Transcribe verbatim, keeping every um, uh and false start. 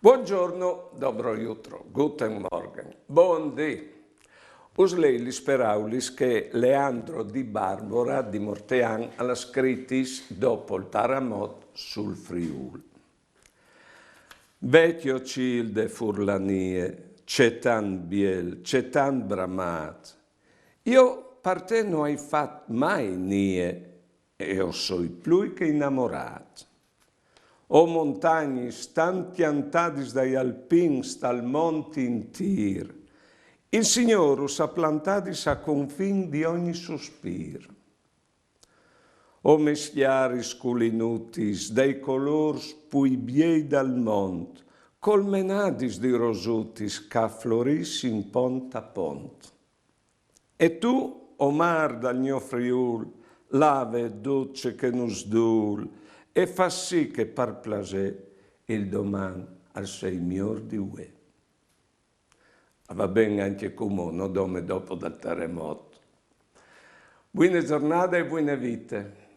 Buongiorno, dobro jutro, guten Morgen, bon dì. Us lei lis peraulis che Leandro Di Barbora di Mortean al à scritis dopo il taramot sul Friul. Vecchio cîl de furlanie, ce tant biel, ce tant bramât. Jo par te no ai fat mai nie, e o soi plui che inamorât. O montagnis tant cjantadis dai alpins tal mont intîr, il Signôr us à plantadis a confin di ogni suspîr. O mescjaris culinutis dai colôrs plui biei dal mont, colmenadis di rosutis che a florissin pont a pont. E tu, o mâr dal gno Friûl, lave dut ce che nus dûl e fâs sì che par plasê il doman al sei miôr di vuê. A va ben ancje cumò, no dome dopo dal taramot. Buine zornade e buine vite.